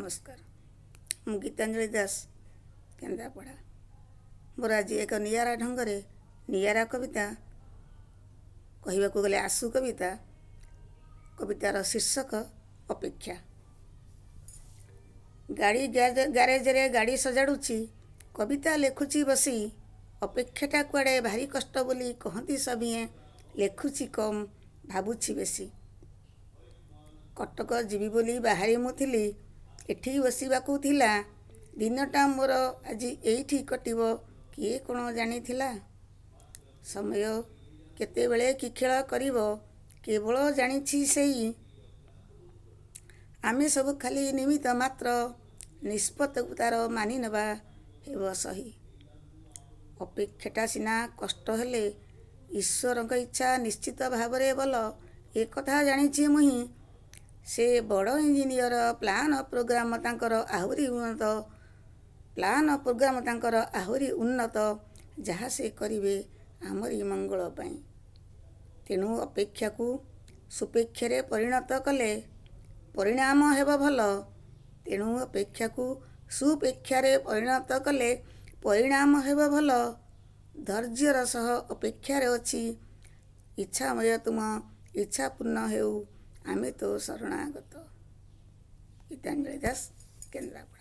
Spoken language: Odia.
ନମସ୍କାର। ମୁଁ ଗୀତାଞ୍ଜଳି ଦାସ, କେନ୍ଦ୍ରାପଡ଼ା। ମୋର ଆଜି ଏକ ନିଆରା ଢଙ୍ଗରେ ନିଆରା କବିତା, କହିବାକୁ ଗଲେ ଆଶୁ କବିତା। କବିତାର ଶୀର୍ଷକ ଅପେକ୍ଷା। ଗାଡ଼ି ଗ୍ୟାରେଜରେ ଗାଡ଼ି ସଜାଡ଼ୁଛି, କବିତା ଲେଖୁଛି ବସି। ଅପେକ୍ଷାଟା କୁଆଡ଼େ ଭାରି କଷ୍ଟ ବୋଲି କହନ୍ତି ସଭିଏଁ। ଲେଖୁଛି କମ୍, ଭାବୁଛି ବେଶୀ। କଟକ ଯିବି ବୋଲି ବାହାରି ମୁଁ ଥିଲି, ଏଠି ବସିବାକୁ ଥିଲା। ଦିନଟା ମୋର ଆଜି ଏଇଠି କଟିବ, କିଏ କ'ଣ ଜାଣିଥିଲା? ସମୟ କେତେବେଳେ କି ଖେଳ କରିବ, କେବଳ ଜାଣିଛି ସେଇ। ଆମେ ସବୁ ଖାଲି ନିମିତ୍ତ ମାତ୍ର, ନିଷ୍ପତ୍ତିକୁ ତାର ମାନିନେବା ହେବ ସହି। ଅପେକ୍ଷାଟା ସିନା କଷ୍ଟ, ହେଲେ ଈଶ୍ୱରଙ୍କ ଇଚ୍ଛା ନିଶ୍ଚିତ ଭାବରେ ଭଲ, ଏକଥା ଜାଣିଛି ମୁହିଁ। ସେ ବଡ଼ ଇଞ୍ଜିନିୟର, ପ୍ଲାନ୍ ପ୍ରୋଗ୍ରାମ ତାଙ୍କର ଆହୁରି ଉନ୍ନତ। ପ୍ଲାନ୍ ପ୍ରୋଗ୍ରାମ ତାଙ୍କର ଆହୁରି ଉନ୍ନତ। ଯାହା ସେ କରିବେ ଆମରି ମଙ୍ଗଳ ପାଇଁ। ତେଣୁ ଅପେକ୍ଷାକୁ ସୁପେକ୍ଷାରେ ପରିଣତ କଲେ ପରିଣାମ ହେବ ଭଲ। ତେଣୁ ଅପେକ୍ଷାକୁ ସୁପେକ୍ଷାରେ ପରିଣତ କଲେ ପରିଣାମ ହେବ ଭଲ। ଧୈର୍ଯ୍ୟର ସହ ଅପେକ୍ଷାରେ ଅଛି। ଇଚ୍ଛାମୟ ତୁମ ଇଚ୍ଛା ପୂର୍ଣ୍ଣ ହେଉ, ଆମେ ତୋ ଶରଣାଗତ। ଗୀତାଞ୍ଜଳି ଦାସ, କେନ୍ଦ୍ରାପଡ଼ା।